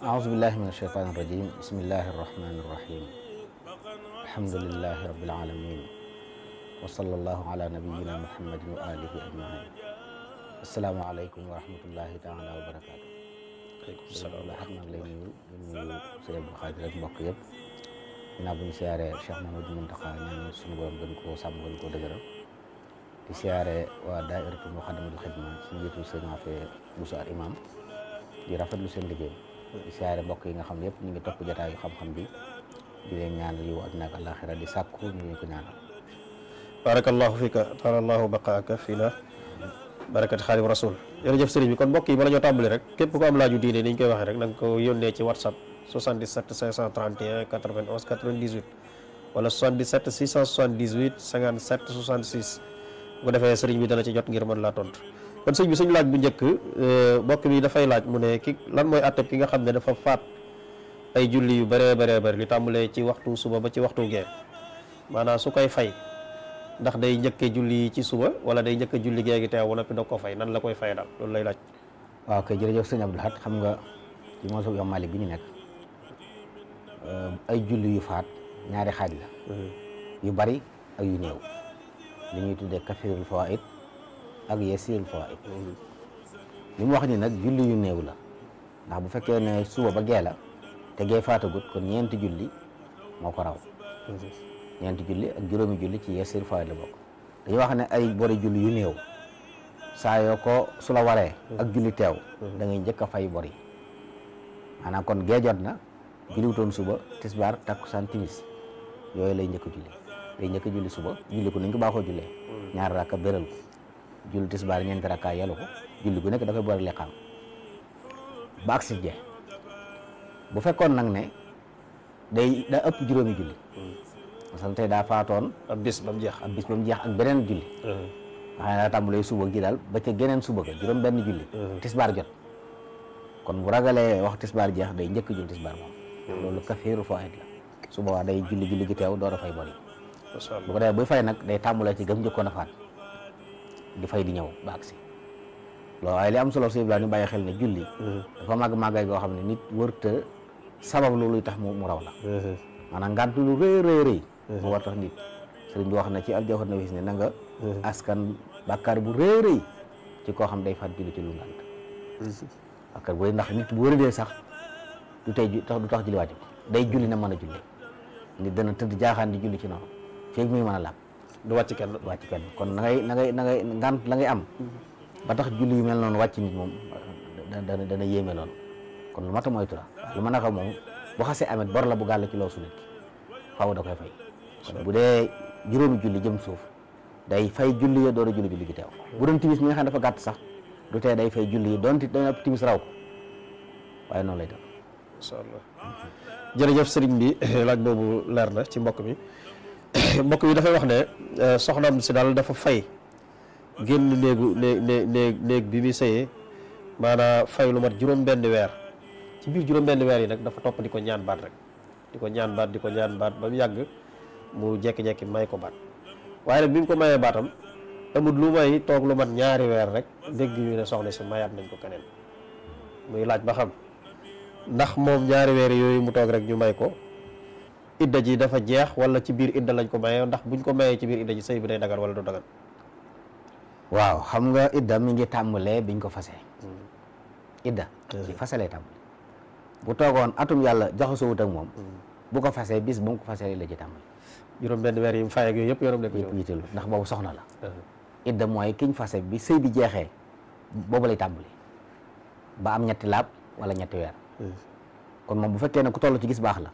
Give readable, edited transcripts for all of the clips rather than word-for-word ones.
aousubillahi min asheytaan irrajim bismillahi irrahmani irrahim alhamdulilahi rabbil alamin wa sallallahu ala nabiyina muhammadin wa alihi ajmain asalaamaaleykum wa rahmatullahi taala wa barakaatu. aleykum salaam la xam naa lay nuyu sëñ Abdou Khadre ak mbokk yëpp ginnaaw bu ñu siyaaree Cheikh Mamadou Mountakha ñaan suñu borom gën koo sàmm gën koo dëgëral di siyaare waa daayiratul Muxaddamatul Xidma ci njiitu sëñ Afe Bousso al imam di rafetlu seen liggéey di siyaare mbokk yi nga xam ne yëpp ñu ngi topp jotaayu xam-xam bi di leen ñaanal yiw àddina ak àllaaxira di sàkku ñu leen ko ñaanal. barakallahu fika taalallahu baqaaka fina barakati xaadim rasul. jërëjëf sëriñ bi kon mbokk yi bala ñoo tàmbali rek képp ko am laaju diine ni ñu koy waxee rek na nga ko yónnee ci whatsapp 77 531 91 98 wala 77 678 57 66 bu ko defee sëriñ bi dana ci jot ngir mën laa tontu. kon sëñ bi suñu laaj bu njëkk mbokk bi dafay laaj mu ne lan mooy àttab ki nga xam ne dafa faat ay julli yu bëree bëri li tàmbalee ci waxtu suba ba ci waxtu gee maanaam su koy fay ndax day njëkkee julli ci suba wala day njëkk julli gee gi teew ba noppi doog ko fay nan la koy fay daal loolu lay laaj. waaw kay jërëjëf sëñ Abdou Lahad xam nga ci moosu Imam Malik bi ñu nekk ay julli yu faat ñaari xaaj la yu bari ak yu néew li ñuy tuddee kafirul fawaid ak yasirul fawaid li mu wax ni nag julli yu néew la ndax bu fekkee ne suba ba gee la te gee faatagut kon ñeenti julli moo ko raw ñeenti julli ak juróomi julli ci yasirul fawaid la bokk dañuy wax ne ay bori julli yu néew saa yoo ko su la waree ak julli teew da ngay njëkk a fay bori maanaam kon gee jot na julliwutoon suba tisbaar takkusaan timis yooyu lay njëkk a julli day njëkk a julli suba julli ko nañ ko baaxoo jullee ñaari rakka béral ko julli tisbaar ñeenti rakka yelu ko julli gu nekk dafay boole liqaam ba agsi jeex bu fekkoon nag ne daa ëpp juróomi julli masal tey daa faatoon ab bis ba mu jeex ak beneen julli nga xam ne daa tàmbalee suba gi daal ba ca geneen suba ga juróom benn julli tisbaar jot kon bu ragalee wax tisbaar jeex day njëkk julli tisbaar moom loolu kafiiru fawaid la su boobaa day julli gi teew door a fay bori bu ko defee buy fay nag day tàmbalee ci gëm njëkkoon a faat di fay di ñëw ba agsi loolu waaye li am solo si bi ñu bàyyi xel ne julli dafa màggaay goo xam ne nit wërta sabab looluy tax mu raw la maanaam ngànt lu rëy moo war tax nit sëriñ bi wax na ci aljawhar nafis ne na nga askan bàkkaar bu rëy ci koo xam day faat julli ci lu ngànt bàkkaar bu rëy ndax nit bu wëradee sax du tax julli wàcc day julli na mën a julli nit dana tëdd jaaxaan di julli ci noonu feeg muy mën a laab du wàcc kenn kon na ngay ngànt la ngay am ba tax julli yu mel noonu wàcc nit moom dana yéeme loolu kon lu mat a moytu la lu mën a xam moom bu xasee amet bor la bu gàll ci loosu nit ki faaw da koy fay kon bu dee juróomi julli jëm suuf day fay julli ya door a julli gi teew bu doon timis mi nga xam ne dafa gàtt sax du tee day fay julli yi doonte dana timis raw ko waaye noonu lay def incha allah jërëjëf sëriñ bi laaj boobu leer na ci mbokk mi dafay wax ne soxnaam si daal dafa fay génn néeg bi muy sëyee maanaam fay lu mat juróom-benn weer ci biir juróom-benn weer yi nag dafa topp di ko ñaan baat rek di ko ñaan baat ba mu yàgg mu jekki-jekki may ko baat waaye nag bi mu ko mayee baatam amul lu may toog lu mat ñaari weer rek dégg ñu ne soxna si mayaat nañ ko keneen muy laaj ba xam ndax moom ñaari weer yooyu mu toog rek ñu may ko idda ji dafa jeex wala ci biir idda lañ ko mayee ndax buñ ko mayee ci biir idda ji sëy bi day dagan wala du dagan. waaw xam nga idda mi ngi tàmbalee biñ ko fasee idda ci fasalee tàmbale bu toogoon atum yàlla jaxasoowut ak moom bu ko fasee bis bu mu ko fasee la ci tàmbale juróom benn weer yi mu fay ak yooyu yëpp yoonam nekk yëpp yitelu ndax boobu soxna la idda mooy kiñ fase bi sëy bi jeexee boobu lay tàmbale ba am ñetti laab wala ñetti weer kon moom bu fekkee ne ku toll ci gis baax la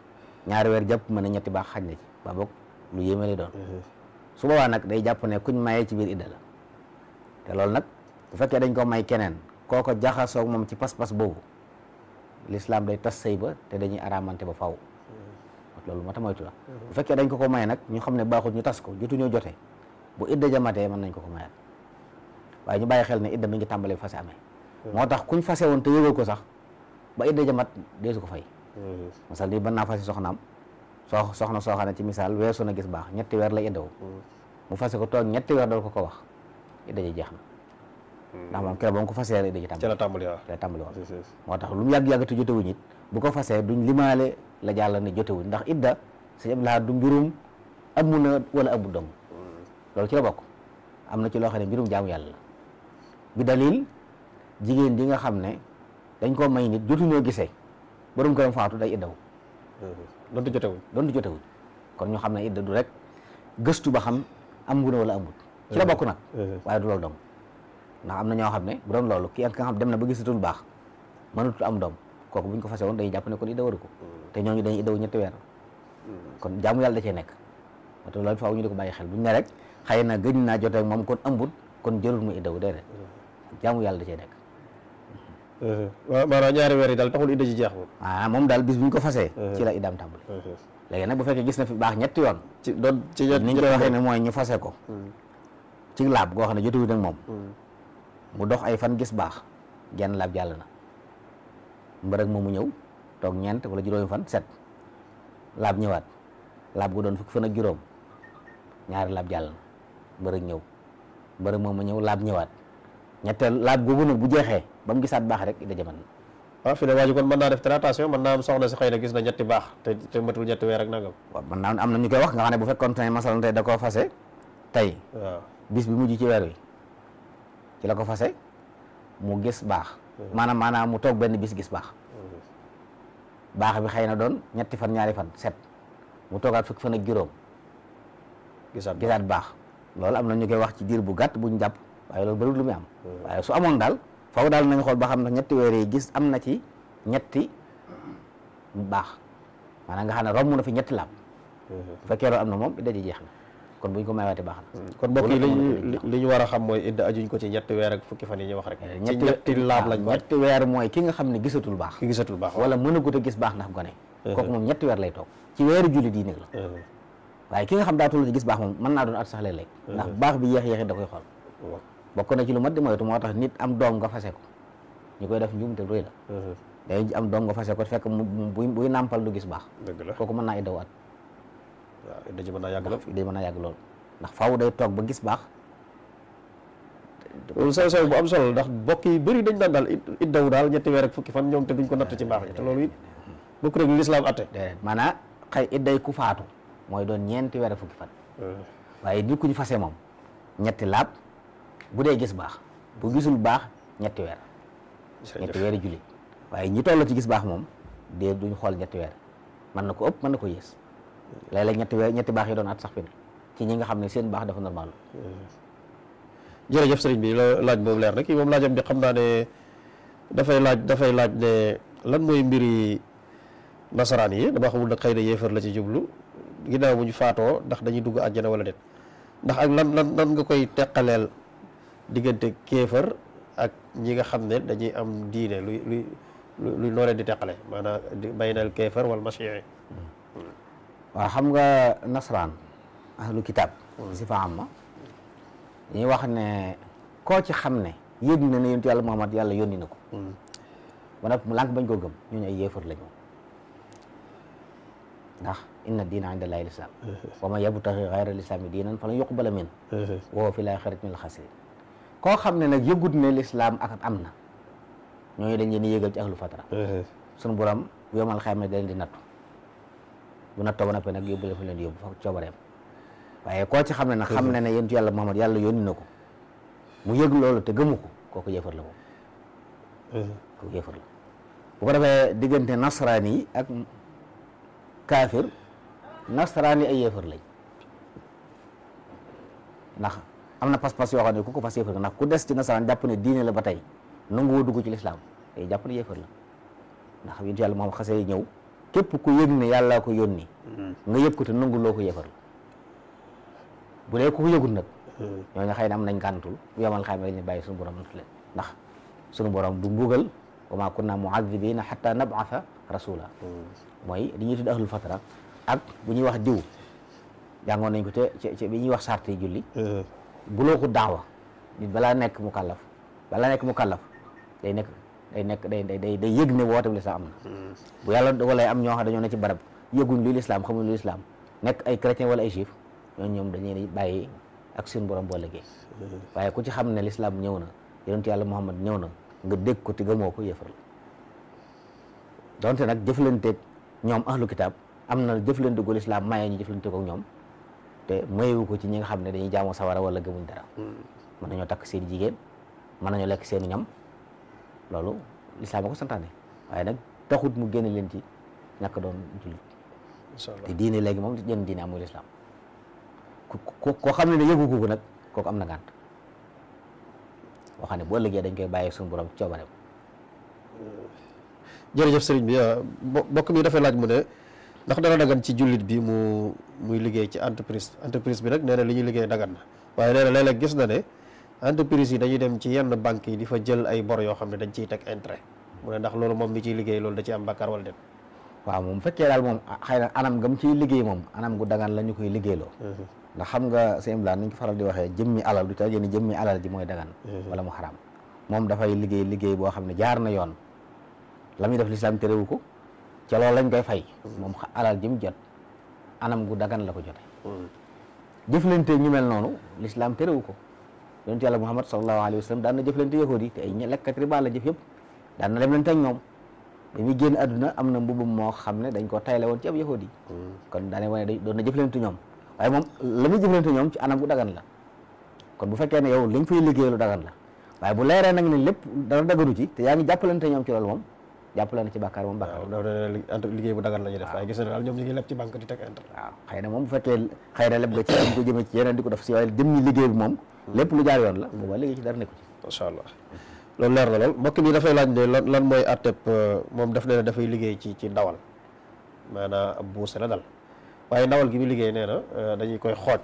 ñaari weer jàpp mën a ñetti baax xaj na ci ba boog lu yéeme lay doon su boobaa nag day jàpp ne kuñ mayee ci biir idda la te loolu nag bu fekkee dañ ko may keneen kooko jaxasoog moom ci pas-pas boobu l'islam day tas sëy ba te dañuy araamante ba faw loolu moo tax moytu la bu fekkee dañ ko may nag ñu xam ne baaxul ñu tas ko jotuñoo jotee bu idda jamatee mën nañ ko mayaat waaye ñu bàyyi xel ne idda mi ngi tàmbalee fase amee moo tax kuñ fase woon te yëgoo ko sax ba idda jamat deesu ko fay masal ni mën naa fase soxnaam soxna soo xam ne ci misaal weesu na gis baax ñetti weer lay iddawu mu fase ko toog ñetti weer dool ko wax idda ji jeex na ndax moom keroog ba mu ko fasee idda ji tàmbali ci la tàmbali woon moo tax lu mu yàgg-yàgg te jotewuñ it bu ko fasee duñ limaale la jàll ne jotewuñ ndax idda sëñ Abdou Lahad du mbirum amu na wala amu dong loolu ci la bokk. am na ci loo xam ne mbirum jaamu yàlla la bi dalil jigéen ji nga xam ne dañ koo may nit jotuñoo gisee borom këram faatu day iddawu donte jotewuñ kon ñu xam ne idda du rek gëstu ba xam am ngu ne wala amut ci la bokk nag waaye du loolu dong ndax am na ñoo xam ne bu doon loolu ki nga xam dem na ba gisatul baax mënatul am doom kooku buñ ko fase woon dañuy jàpp ne kon idda waru ko te ñooñu dañuy iddawu ñetti weer kon jaamu yàlla da cee nekk te loolu faaw ñu di ko bàyyi xel buñ ne rek xëy na gëj naa jotee ak moom kon ëmbut kon jërul mu iddawu déedéet jaamu yàlla da cee nekk waaw maanaam ñaari weer yi daal taxul idda ji jeex moom moom daal bis bu ñu ko fasee ci la iddaam tàmbali léegi nag bu fekkee gis na fi baax ñetti yoon ci ni ñu koy waxee ne mooy ñu fase ko ci laab goo xam ne jotuwut ak moom mu dox ay fan gis baax genn laab jàll na mbërëg moomu ñëw toog ñeent wala juróomi fan set laab ñëwaat laab gu doon fukki fan ak juróom ñaari laab jàll na mbërëg ñëw mbërëg moomu ñëw laab ñëwaat ñetteel laab googu nag bu jeexee ba mu gisaat baax rek idda jaman na waaw fi ne waa ji kon mën naa def traitation mën naa am soxna si xëy na gis na ñetti baax te matul ñetti weer ak nangam waaw mën naa am na ñu koy wax nga xam ne bu fekkoon ne masalan tey da koo fase tey waaw bis bi mujj ci weer wi ci la ko fase mu gis baax maanaam mu toog benn bis gis baax baax bi xëy na doon ñetti fan ñaari fan set mu toogaat fukki fan ak juróom gisaat baax loolu am na ñu koy wax ci diir bu gàtt buñ jàpp waaye loolu bëriwul lu muy am waaye su amoon daal faw daal nañu xool ba xam ne ñetti weer yi gis am na ci ñetti baax maanaam nga xam ne romb na fi ñetti laab bu fekkee loolu am na moom idda ji jeex na kon buñ ko maywaatee baax na kon mbokk yi li ñu war a xam mooy idda ajuñ ko ci ñetti weer ak fukki fan yi ñu wax rek ci ñetti laab lañ ñetti weer mooy ki nga xam ne gisatul baax wala mënagut a gis baax ndax gone kooku moom ñetti weer lay toog ci weeru jullit yi nag la waaye ki nga xam daa toll ci gis baax moom mën naa doon at sax léeg-léeg ndax baax bi yéex da koy xool bokk na ci lu mat di moytu moo tax nit am doom nga fase ko ñu koy def njuumte rëy la day am doom nga fase ko fekk buy nàmpal du gis baax kooku mën naa iddawu at waaw idda ji mën naa yàgg lool idda mën naa yàgg lool ndax faaw day toog ba gis baax loolu sew bu am solo ndax bokk yi bëri dañ daan daal iddawu daal ñetti weer ak fukki fan ñoom te duñ ko natt ci baax yi te loolu it bokk rek lislaam atte maanaam xëy idday ku faatu mooy doon ñeenti weer ak fukki fan waaye nit ku ñu fase moom ñetti laab bu dee gis baax bu gisul baax ñetti weeri julli waaye ñi toll ci gis baax moom dee duñ xool ñetti weer mën na ko ëpp mën na ko yées léeg-léeg ñetti baax yi doon at sax fi ne ci ñi nga xam ne seen baax dafa normal jërëjëf sëriñ bi laaj boobu leer na kii moom laajam bi xam naa ne dafay laaj ne lan mooy mbiri nasaraan yi dama xamul nag xëy na yéefar la ci jublu ginnaaw bu ñu faatoo ndax dañuy dugg àjjana wala déet ndax ak lan nga koy teqaleel diggante kéefar ak ñi nga xam ne dañuy am diine luy noo leen di teqale maanaam baynal kéefar wal masiix waaw xam nga nasaraan ahlu kitaab si fa am ma dañuy wax ne koo ci xam ne yëg na ne yonent yàlla Muhammad yàlla yónni na ko ba nag mu lànk bañ koo gëm ñooñu ay yéefar lañu ndax inna diina inda llaahi l-islaam wa man yabtaxi gayra l-islaami diinan falan yuqbala min wa huwa fi l-aaxirati mina l-xaasiriin koo xam ne nag yëgut ne lislaam ak am na ñooñu dañ leen di yëgal ci ahlu fatara sunu borom bu yomal xayma da leen di nattu bu nattoo ba noppee nag yóbbu la fa leen di yóbbu fa coobareem waaye koo ci xam ne nag xam ne ne yonent yàlla Muhammad yàlla yónni na ko mu yëg loolu te gëmu ko kooku yéefar la moom kooku yéefar la bu ko defee diggante nasaraan yi ak kaafir nasaraan yi ay yéefar lañ ndax am na pas-pas yoo xam ne ku ko fas yéefar ndax ku des ci nasaraan jàpp ne diine la ba tey nanguwoo dugg ci lislaam day jàpp ne yéefar la ndax yonent yàlla moom xasee ñëw képp ku yëg ne yàllaa ko yónni nga yëg ko te nangu loo ko yéefar la bu dee ku ko yëgul nag ñooñu xëy na am nañ gàntul bu yomal xam ne dañuy bàyyi suñu borom natu leen ndax suñu borom du mbugal wa maa kunna mu'adhibina hatta nab'atha rasula mooy li ñuy tudd ahlul fatra ak bu ñuy wax diw jàngoon nañ ko ci bi ñuy wax sart yi julli buloo ko daawa nit balaa nekk mu kàllaf day yëg ne woote bi lislaam am na bu yàlla dogalee am ñoo xam dañoo ne ci barab yëguñ luy lislaam xamuñ luy lislaam nekk ay chrétien wala ay juif ñooñu ñoom dañuy bàyyi ak seen borom boo liggéey waaye ku ci xam ne lislaam ñëw na yonent yàlla Muhammad ñëw na nga dégg ko te gëmoo ko yëfar la donte nag jëflanteeg ñoom ahlu kitaab am na jëflante gu lislaam maye ñu jëflante ko ak ñoom te mayewu ko ci ñi nga xam ne dañuy jaamu sawara wala gëmuñ dara mën nañoo takk seen jigéen mën nañoo lekk seen ñam loolu lislaam a ko santaane waaye nag taxut mu génne leen ci ñàkk doon jullit te diine léegi moom jën diine amul lislaam koo xam ne yëgu ko nag kooku am na ngànt boo xam ne boo ëllëgee dañ koy bàyyi suñu borom coobareem. jërëjëf sëriñ bi bokk mi dafay laaj mu ne ndax dana dagan ci jullit bi muy liggéey ci entreprise bi nag nee na li ñuy liggéey dagan na waaye nee na léeg-léeg gis na ne entreprise yi dañuy dem ci yenn banques yi di fa jël ay bor yoo xam ne dañ ciy teg intérêt mu ne ndax loolu moom mi ciy liggéey loolu da ci am bàkkaar wala déet. waaw moom bu fekkee daal moom xëy na anam gam ciy liggéey moom anam gu dagan la ñu koy liggéeyloo. ndax xam nga sëñ Blanc ni ñu ko faral di waxee jëmmi alal du ca yéen jëmmi alal ji mooy dagan wala mu xaraam moom dafay liggéey boo xam ne jaar na yoon la muy def lislaam terewu ko ca loolu lañ koy fay moom alal ji mu jot anam gu dagan la ko jote jëflante ñu mel noonu lislaam terewu ko yonent yàlla Muhammad sallallahu alayhi wa sallam daan na jëflante yahuud yi te ay lekkat riba la jëf yëpp daan na dem leen teg ñoom ba muy génn àdduna am na mbubum moo xam ne dañ ko tayle woon ci ab yahuud yi kon daane wane doon na jëflante ñoom waaye moom la muy jëflante ñoom ci anam gu dagan la kon bu fekkee ne yow liñ fay liggéey lu dagan la waaye bu leeree nag ne lépp dara daganu ci te yaa ngi jàppalante ñoom ci loolu moom jàppalante ci bàkkaar moom bàkkaar liggéey bu dagan la ñuy def waaye gis na daal ñoom ñu ngi leb ci banque di teg intérêt waaw xëy na moom bu fekkee xëy na leb nga ci dañ ko jëmee ci yeneen di ko def si waaye jëmmi liggéey bi moom lépp lu jaar yoon la booba liggéey ci dara nekku ci macha allah loolu leer na lool mbokk mi dafay laaj ne lan mooy atteb moom daf ne dafay liggéey ci ndawal maanaam ab buuse la dal waaye ndawal gi bi liggéey nee na dañuy koy xooj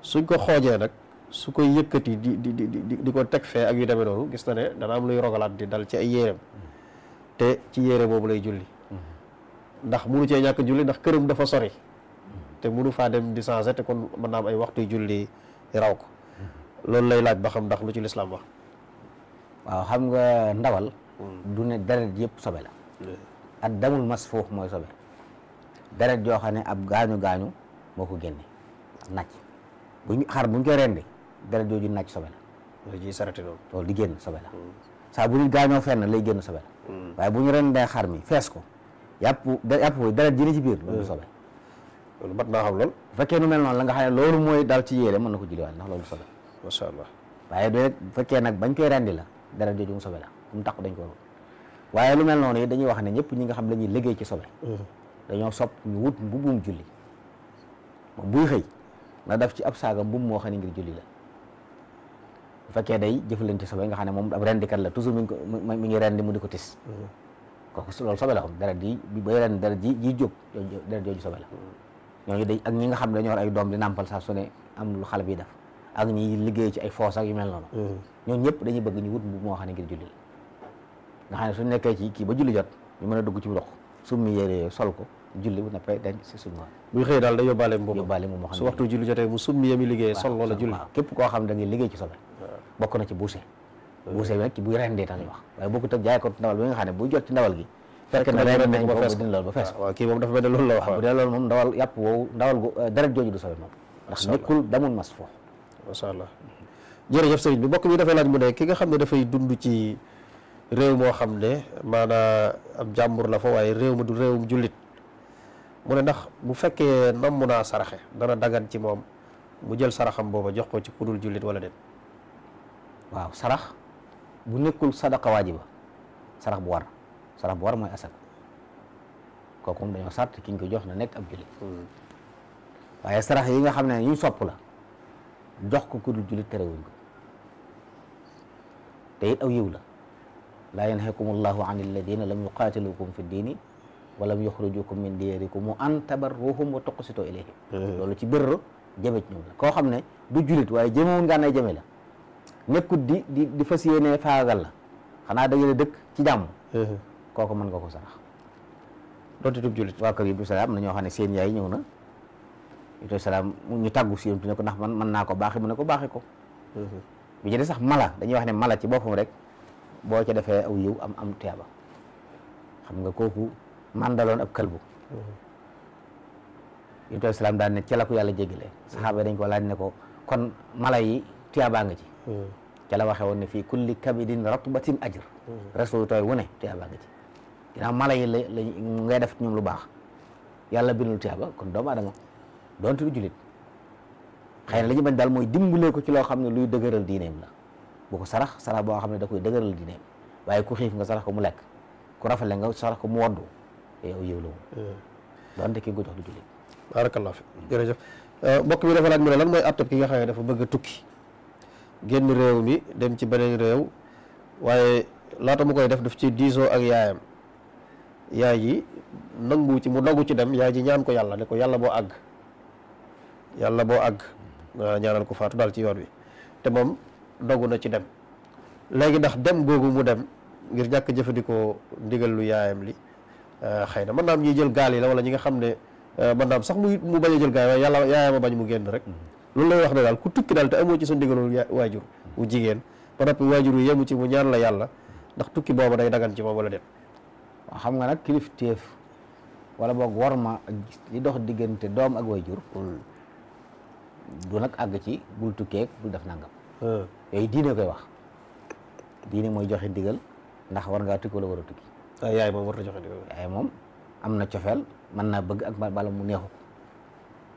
suñ ko xoojee nag su koy yëkkati di ko teg fee ak yu demee noonu gis na ne dana am luy rogalaat di dal ci ay yéreem te ci yére boobu lay julli ndax munu cee ñàkk julli ndax këram dafa sori te munu faa dem di changé te kon mën naa am ay waxtu julli raw ko loolu lay laaj ba xam ndax lu ci lislaam wax waaw xam nga ndawal du ne deret yëpp sobe la ak damul masfuux mooy sobe deret joo xam ne ab gaañu moo ko génne nàcc buñ koy rendi deret jooju nàcc sobe la ji sarati noonu loolu di génn sobe la saa bu ñu gaañoo fenn lay génn sobe la waaye bu ñu rendee xar mi fees ko yàpp deret ji ne ci biir loolu sobe loolu mat naa xam lool bu fekkee nu mel noonu la nga xam ne loolu mooy dal ci yére mën na ko julliwaat ndax loolu sobe masha Allah waaye bu fekkee nag bañ koy rendi la deret jooju mu sobe la mu tax dañ ko waaye lu mel noonu yi dañuy wax ne ñëpp ñi nga xam la ñuy liggéey ci sobe dañoo sopp ñu wut mbubbum julli moom buy xëy na def ci ab saaga mbubb moo xam ne ngir julli la bu fekkee day jëfalante sobe nga xam ne moom ab rendikat la toujours mi ngi rendi mu di ko tis kooku loolu sobe la xam deret ji bay ren deret ji jóg deret jooju sobe la ñooñu day ak ñi nga xam ne dañoo war ay doom di nàmpal saa su ne am lu xale bi def ak ñi liggéey ci ay foos ak yu mel noonu ñooñu ñëpp dañuy bëgg ñu wut mbubb moo xam ne ngir julli la nga xam ne suñ nekkee ci kii ba julli jot ñu mën a dugg ci ndox summi yére sol ko julli bu nappee denc si suñu war buy xëy daal day yóbbaale mbubb moo xam su waxtu julli jotee mu summi yami liggéey sol wala julli waaw képp koo xam ne da ngay liggéey ci sobe bokk na ci buuse bi nag ci buy rendee tax ñu wax waaye bokkut ak jaay ko ndawal bi nga xam ne buy jot ci ndawal gi fekk na ren nañ ko dina loolu ba fees waaw kii moom dafa mel ne loolu la wax bu dee loolu moom ndawal yàpp woowu ndawal gu deret jooju du sobe moom ndax nekkul damul mas foofu masha Allah jërëjëf sëriñ bi mbokk mi dafay laaj mu ne ki nga xam ne dafay dund ci réew moo xam ne maanaam ab jàmbur la fa waaye réew ma du réewum jullit mu ne ndax bu fekkee namm naa saraxe dana dagan ci moom mu jël saraxam booba jox ko ci kudul jullit wala déet waaw sarax bu nekkul sadaqa waajiba sarax bu war mooy asaka kooku moom dañoo sàrt ki ñu ko jox na nekk ab jullit waaye sarax yi nga xam ne ñu sopp la jox ko kudul jullit terewuñ ko te it aw yiw la laa yanhaakum allahu an alladina lam yuqaatilukum fi diini wa lam yuxrijukum min diyarikum an tabarruhum wa tuqsitu ilayhim loolu ci bërro jëme ci ñoom la koo xam ne du jullit waaye jëmewun ngaa nay jëme la nekkut di fas yéene faagal la xanaa da ngeen dëkk ci jàmm kooku mën nga ko sarax doonte du jullit waa kër Ibnu Salaam am na ñoo xam ne seen yaay ñëw na Ibnu Salaam ñu tàggu si ne ko ndax man mën naa ko baaxee mu ne ko baaxee ko bi ci des sax mala dañuy wax ne mala ci boppam rek boo ca defee aw yiw am tuyaaba xam nga kooku mandaloon ab kalbu Ibnu Salaam daan ne ca la ko yàlla jégalee saxaaba dañ ko laaj ne ko kon mala yi tuyaabaa nga ci ca la waxee woon ne fii kulli kabidin ratbatin ajr resul tooy wu ne tuyaabaa nga ci ginnaaw mala yi la ngay def ñoom lu baax yàlla bindul tiyaaba kon doomu aadama doonte du jullit xëy na li ñu bañ daal mooy dimbalee ko ci loo xam ne luy dëgëral diineem la bu ko sarax boo xam ne da koy dëgëral diineem waaye ku xiif nga sarax ko mu lekk ku rafale nga sarax ko mu woddu yow yëw la moom doonte ki nga ko jox du jullit. barakallah fi jërëjëf mbokk mi dafa laaj mu ne lan mooy àttab ki nga xam ne dafa bëgg a tukki génn réew mi dem ci beneen réew waaye laata mu koy def daf ci diisoo ak yaayam yaay ji nangu ci mu dogu ci dem yaay ji ñaan ko yàlla ne ko yàlla boo àgg nga ñaanal ko faatu daal ci yoon wi te moom dogu na ci dem léegi ndax dem googu mu dem ngir ñàkk jëfandikoo ndigal lu yaayam li xëy na mën naa am ñuy jël gaal yi la wala ñi nga xam ne mën naa am sax mu bañ a jël gaal yi waaye yàlla yaayama bañ mu génn rek loolu lay wax ne daal ku tukki daal te amoo ci sa ndigalul waajur wu jigéen ba noppi waajur wu yemu ci mu ñaan la yàlla ndax tukki booba day dagan ci moom wala dem. waaw xam nga nag kilifteef wala boog war ma li dox diggante doom ak waajur du nag àgg ci bul tukkeeg bul def nangam yooyu diine koy wax diine mooy joxe ndigal ndax war ngaa tukki wala war a tukki yaay moom war na joxe ndigal yaay moom am na cofeel mën naa bëgg ak bala mu neexu ko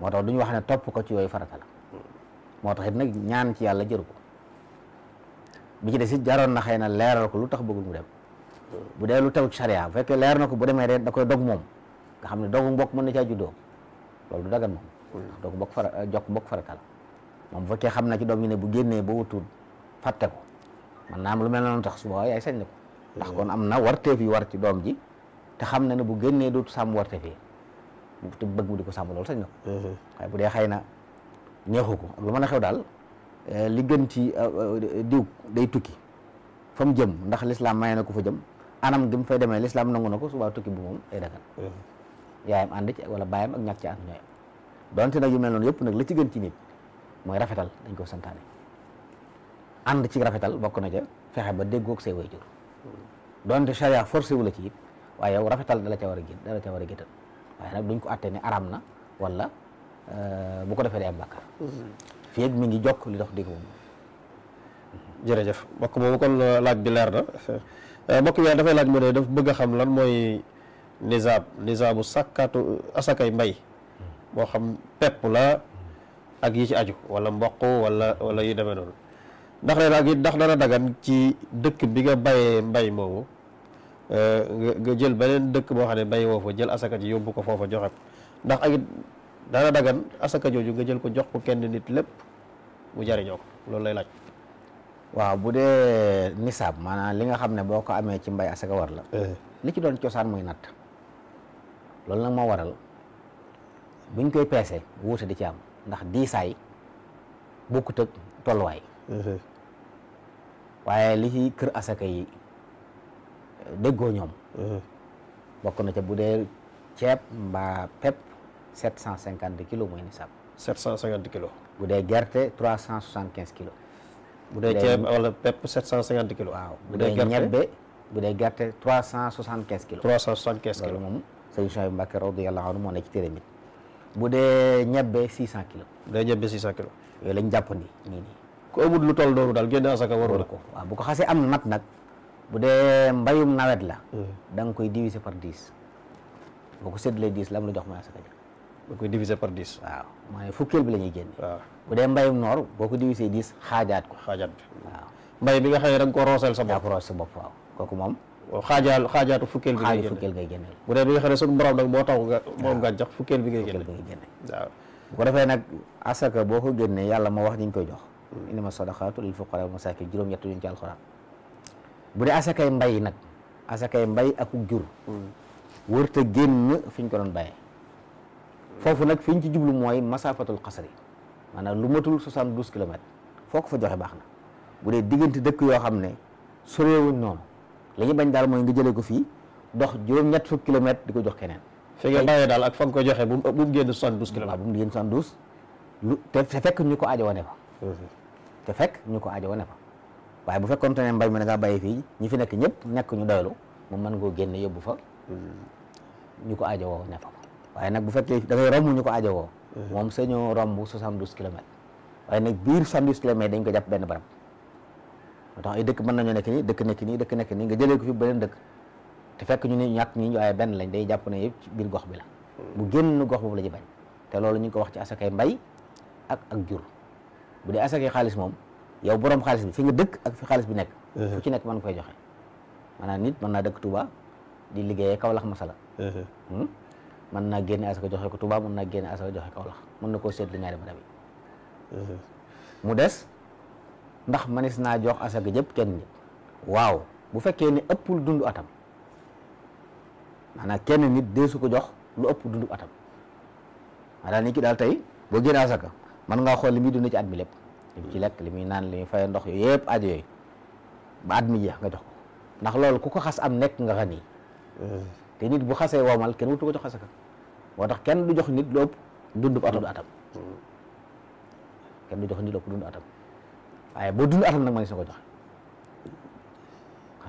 moo tax du ñu wax ne topp ko ci yooyu farata la moo tax it nag ñaan ci yàlla jëru ko bi ci des it jaroon na xëy na leeral ko lu tax bëggul mu dem bu dee lu tegu ci charia bu fekkee leer na ko bu demee de da koy dog moom nga xam ne dogu mbokk mën na caa juddoo loolu du dagan moom ndax dogu mbokk jokk mbokk farata la moom bu fekkee xam na ci doom yi ne bu génnee ba wutul fàtte ko man naa am lu mel noonu tax suba yaay sañ na ko ndax kon am na warteef yi war ci doom ji te xam na ne bu génnee dootu sàmm warteef yi te bëgg mu di ko sàmm loolu sañ na ko waaye bu dee xëy na neexu ko ak lu mën a xew daal li gën ci diw day tukki fa mu jëm ndax lislaam maye na ko fa jëm anam gi mu fay demee lislaam nangu na ko subaa tukki bu moom day dagan yaayam ànd ci wala baayam ak ñàkk ci ànd ñooy donte nag yu mel noonu yëpp nag la ci gën ci nit mooy rafetal dañ ko santaane ànd ci rafetal bokk na ca fexe ba déggoog say waajur donte charia forcé wu la ci it waaye yow rafetal dala ca war a gén dala ca war a géttal waaye nag duñ ko àtte ne aram na wala bu ko defee day am bàkkaar fii ak mi ngi jokk li dox dégg moom jërëjëf mbokk moomu kon laaj bi leer na mbokk bi dafay laaj mu ne daf bëgg a xam lan mooy nisaabu sàkkaatu asakay mbay moo xam pepp la ak yi ci aju wala mboq wala yu demee noonu ndax ne nag it ndax dana dagan ci dëkk bi nga bayee mbay moomu nga jël beneen dëkk boo xam ne bay woo fa jël asaka ji yóbbu ko foofa joxe ko ndax ak it dana dagan asaka jooju nga jël ko jox ko kenn nit lépp mu jariñoo ko loolu lay laaj. waaw bu dee nisaab maanaam li nga xam ne boo ko amee ci mbay asaka war la li ci doon cosaan muy natt loolu nag moo waral buñ koy peese wuute di ci am ndax diisaay bokkut ak tolluwaay waaye li ci kër asaka yi déggoo ñoom bokk na ca bu dee ceeb mbaa pepp 750 kilos mooy nisaab 750 kilos bu dee gerte 375 kilos bu dee ceeb wala pepp 750 kilos waaw bu dee ñebbe bu dee gerte 375 kilos 375 loolu kilos moom sëñ Souhaïbou Mbacké radiyallahu anhu moo ne ci téere mi bu dee ñebbe 600 kilos bu dee ñebbe 600 kilos yooyu lañ jàppandi nii ku amul lu toll noonu daal génne asaka waru la ko waaw bu ko xasee am nat nag bu dee mbayum nawet la da nga koy diviser par 10 boo ko séddalee 10 la mu la jox mooy asaka ja da koy diviser par 10 waaw mooy fukkeel bi la ñuy génne waaw bu dee mbayum noor boo ko diviser 10 xaajaat ko xaajaat bi waaw mbay bi nga xam ne da nga ko rooseel sa yaa bopp ko roos sa bopp waaw kooku moom xaajaatu fukkeel bi ngay xaaju génne fukkeel ngay génneel bu dee bi nga xam ne suñu borom nag moo tax nga moom nga jox fukkeel bi ngay fukkeel génne bi ngay génne waaw bu ko defee nag asaka boo ko génnee yàlla moo wax ñu ngi koy jox innama sadaqatu lil fuqara wal masakin juróom-ñett yuñ ci alxuraan bu dee asakay mbay nag asakay mbay ak jur wërta génn fi ñu ko doon bayee foofu nag fi ñu ci jublu mooy masafatul xasri maanaam lu matul 72 kilomètres foo ko fa joxe baax na bu dee diggante dëkk yoo xam ne soreewuñ noonu li ñu bañ daal mooy nga jëlee ko fii dox juróom-ñett fukki kilomètres di ko jox keneen fi nga bàyyee daal ak fa nga ko joxe bu mu génn 72 waaw kilomètres bu mu génn 72 lu te fekk ñu ko aajo wane fa te fekk ñu ko aajo wane fa waaye bu fekkoon te ne mbay mi da ngaa bàyyi fii ñi fi nekk ñëpp nekk ñu doylu moom mën ngoo génne yóbbu fa ñu ko aajo woo ne fa waaye nag bu fekkee da ngay romb ñu ko aajo woo moom sañoo romb 72 kilomètres waaye nag biir 72 kilomètres dañ ko jàpp benn barab moo tax ay dëkk mën nañoo nekk nii dëkk nekk nii dëkk nekk nii nga jëlee ko fi beneen dëkk te fekk ñu ne ñàkk ñi waaye benn lañ day jàpp ne yëpp ci biir gox bi la bu génn gox boobu la ñu bañ te loolu ñu ngi ko wax ci asakay mbay ak jur bu dee asakay xaalis moom yow borom xaalis bi fi nga dëkk ak fi xaalis bi nekk fu ci nekk mën nga koy joxe maanaam nit mën naa dëkk Touba di liggéeyee Kaolack masala mën naa génne asaka joxe ko Touba mën naa génne asaka joxe Kaolack mën na koo seetlu ñaari barab yi mu des ndax manis naa jox asaka jëpp kenn nit waaw bu fekkee ne ëppul dundu atam maanaam kenn nit deesu ko jox lu ëpp dundu atam maanaam nit ki daal tey boo génne asaka mën ngaa xool li muy dund ci at mi lépp li mu ci lekk li muy naan li muy fay ndox yooyu yëpp aajo yooyu ba at mi jeex nga jox ko ndax loolu ku ko xas am nekk nga xani te nit bu xasee woomal kenn wutu ko jox asaka moo tax kenn du jox nit lu ëpp dundu atam kenn du jox nit lu ëpp dundu atam waaye boo dundu atam nag ma ne sa ko joxe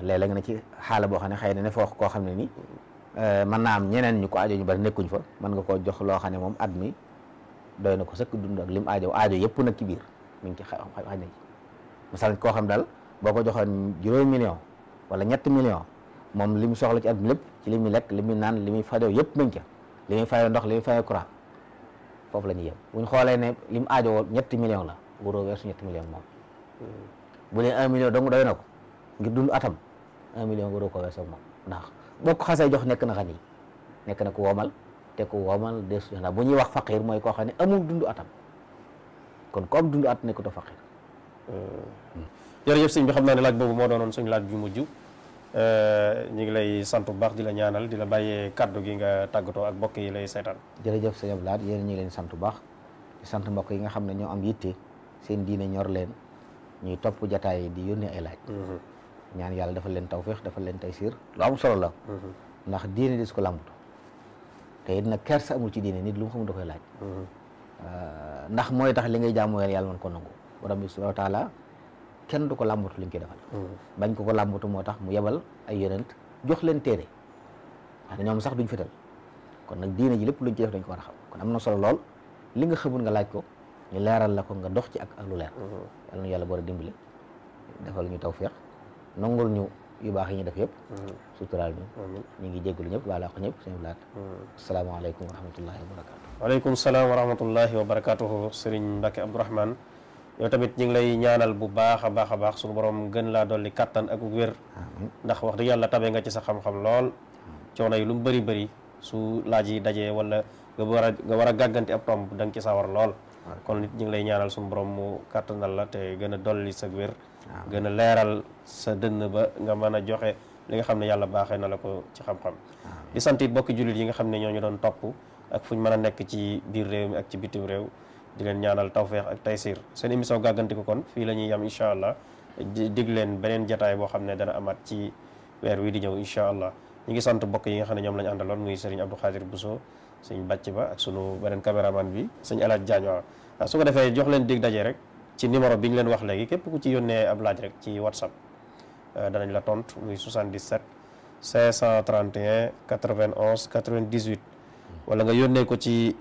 léeg-léeg na ci xaala boo xam ne xëy na ne foo koo xam ne ni mën naa am ñeneen ñu ko aajo ñu bari nekkuñ fa mën nga koo jox loo xam ne moom at mi doy na ko sëkk dund ak lim aajo yëpp nag ci biir mi ngi ci xaj na ci masal koo xam daal boo ko joxoon juróomi million wala 3 million moom li mu soxla ci at mi lépp ci li muy lekk li muy naan li muy fajoo yëpp mi ngi ca li muy fayoo ndox li muy fayoo courant foofu la ñuy yem bu ñu xoolee ne li mu aajo 3 million la waroo weesu 3 million moom bu dee 1 million dong doy na ko ngir dund atam 1 million waroo ko weesoo moom ndax boo ko xasee jox nekk na xan yi nekk na ko womal te ko womal des ndax bu ñuy wax faqir mooy koo xam ne amul dundu atam kon ku am dundu at nekkutoo faqir. jërëjëf sëñ bi xam naa ne laaj boobu moo doonoon suñu laaj bi mujj ñu ngi lay sant bu baax di la ñaanal di la bàyyee kaddu gi nga tàggatoo ak mbokk yi lay seetaan. jërëjëf sëñ Abdoulaye yéen ñu ngi leen sant bu baax di sant mbokk yi nga xam ne ñoo am yitte seen diine ñor leen ñuy topp jataay yi di yónnee ay laaj. ñaan yàlla dafa leen tawféex dafa leen taysiir lu am solo la. ndax diine dis ko làmbatu te it nag kersa amul ci diine nit lu mu xamul da koy laaj. ndax mooy tax li ngay jaamu yàlla mën ko nangu borom bi subhaanahu wa taala kenn du ko làmbatu li ñu koy defal. bañ ko làmbatu moo tax mu yebal ay yonent jox leen téere wax ñoom sax duñ fetal kon nag diine ji lépp luñ ci def dañ ko war a xam kon am na solo lool li nga xamul nga laaj ko ñu leeral la ko nga dox ci ak lu leer. yàlla na yàlla boole dimbali defal ñu tawféex nangul ñu yu baax yi ñu def yëpp. suturaal ñu ngi jéggalu ñëpp wala ko ñëpp suñu laat. asalaamaaleykum wa rahmatullahi wa barakaatu. waaleykum salaam wa rahmatullahi wa barakaatuhu Serigne Mbacke Abdourahmane yow tamit ñu ngi lay ñaanal bu baax a baax suñu borom gën laa dolli kattan ak wér. ndax wax dëgg yàlla tabe nga ci sa xam-xam lool. coono yi lu mu bëri su laaj yi dajee wala nga war a gàgganti ab tomb da nga ci sawar lool. kon nit ñu ngi lay ñaanal suñu borom mu kattanal la te gën a dolli sa wér. gën a leeral sa dënn ba nga mën a joxe li nga xam ne yàlla baaxee na la ko ci xam-xam. di sant it bokki jullit yi nga xam ne ñoo ñu doon topp ak fu ñu mën a nekk ci biir réew mi ak ci bitim réew di leen ñaanal tawféex ak taysir seen émission gàggantiku kon fii la ñuy yam incha allah dig leen beneen jataay boo xam ne dana amaat ci weer wi di ñëw incha allah ñu ngi sant bokk yi nga xam ne ñoom la ñu àndaloon muy Serigne Abdou Khadir Bousso sëñ Bàcc Ba ak sunu beneen caméraman bi sëñ El Hadj Diagne waaw su ko defee jox leen dig daje rek ci numéro bi ñu leen wax léegi képp ku ci yónnee ab laaj rek ci WhatsApp danañ la tontu muy 77 531 91 98 wala nga yónnee ko ci